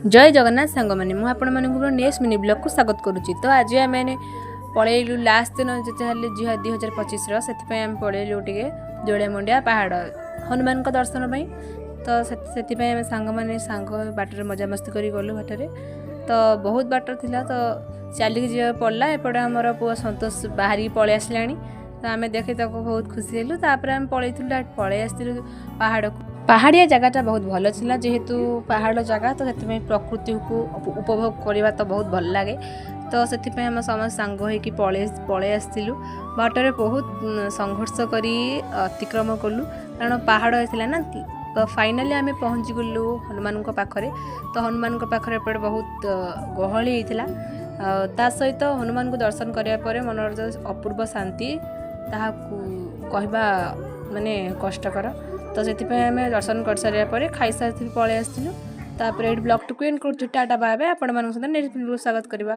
ଜୟ ଜଗନ୍ନାଥ ସାଙ୍ଗମାନେ, ମୁଁ ଆପଣମାନଙ୍କୁ ମୋର ନେକ୍ସଟ ମିନି ବ୍ଲଗ୍କୁ ସ୍ୱାଗତ କରୁଛି। ତ ଆଜି ଆମେ ପଳେଇଲୁ ଲାଷ୍ଟ ଦିନ ଯେତେ ହେଲେ 2025ର, ସେଥିପାଇଁ ଆମେ ପଳେଇଲୁ ଟିକେ ଦୋଳିଆମୁଣ୍ଡିଆ ପାହାଡ଼ ହନୁମାନଙ୍କ ଦର୍ଶନ ପାଇଁ। ତ ସେଥିପାଇଁ ଆମେ ସାଙ୍ଗମାନେ ସାଙ୍ଗ ବାଟରେ ମଜାମସ୍ତି କରି ଗଲୁ। ବାଟରେ ତ ବହୁତ ବାଟ ଥିଲା, ତ ଚାଲିକି ଯିବାକୁ ପଡ଼ିଲା। ଏପଟେ ଆମର ପୁଅ ସନ୍ତୋଷ ବାହାରିକି ପଳେଇ ଆସିଲାଣି, ତ ଆମେ ଦେଖି ତାକୁ ବହୁତ ଖୁସି ହେଲୁ। ତାପରେ ଆମେ ପଳେଇଥିଲୁ, ଡାଇରେକ୍ଟ ପଳେଇ ଆସିଥିଲୁ ପାହାଡ଼କୁ। ପାହାଡ଼ିଆ ଜାଗାଟା ବହୁତ ଭଲ ଥିଲା। ଯେହେତୁ ପାହାଡ଼ ଜାଗା, ତ ସେଥିପାଇଁ ପ୍ରକୃତିକୁ ଉପଭୋଗ କରିବା ତ ବହୁତ ଭଲ ଲାଗେ। ତ ସେଥିପାଇଁ ଆମେ ସମସ୍ତେ ସାଙ୍ଗ ହେଇକି ପଳେଇ ପଳେଇ ଆସିଥିଲୁ। ବାଟରେ ବହୁତ ସଂଘର୍ଷ କରି ଅତିକ୍ରମ କଲୁ, କାରଣ ପାହାଡ଼ ଥିଲା ନା। ତ ଫାଇନାଲି ଆମେ ପହଞ୍ଚିଗଲୁ ହନୁମାନଙ୍କ ପାଖରେ। ତ ହନୁମାନଙ୍କ ପାଖରେ ଏପଟେ ବହୁତ ଗହଳି ହେଇଥିଲା। ଆଉ ତା ସହିତ ହନୁମାନଙ୍କୁ ଦର୍ଶନ କରିବା ପରେ ମନର ଯେଉଁ ଅପୂର୍ବ ଶାନ୍ତି, ତାହାକୁ କହିବା ମାନେ କଷ୍ଟକର। ତ ସେଥିପାଇଁ ଆମେ ଦର୍ଶନ କରିସାରିବା ପରେ ଖାଇସାରି ପଳେଇ ଆସିଥିଲୁ। ତାପରେ ଏଇଠି ବ୍ଲଗ୍ଟିକୁ ଏଣ୍ଡ କରୁଛୁ। Ta ta, bye bye. ଆପଣମାନଙ୍କ ସହିତ ନେକ୍ସଟ ସ୍ୱାଗତ କରିବା।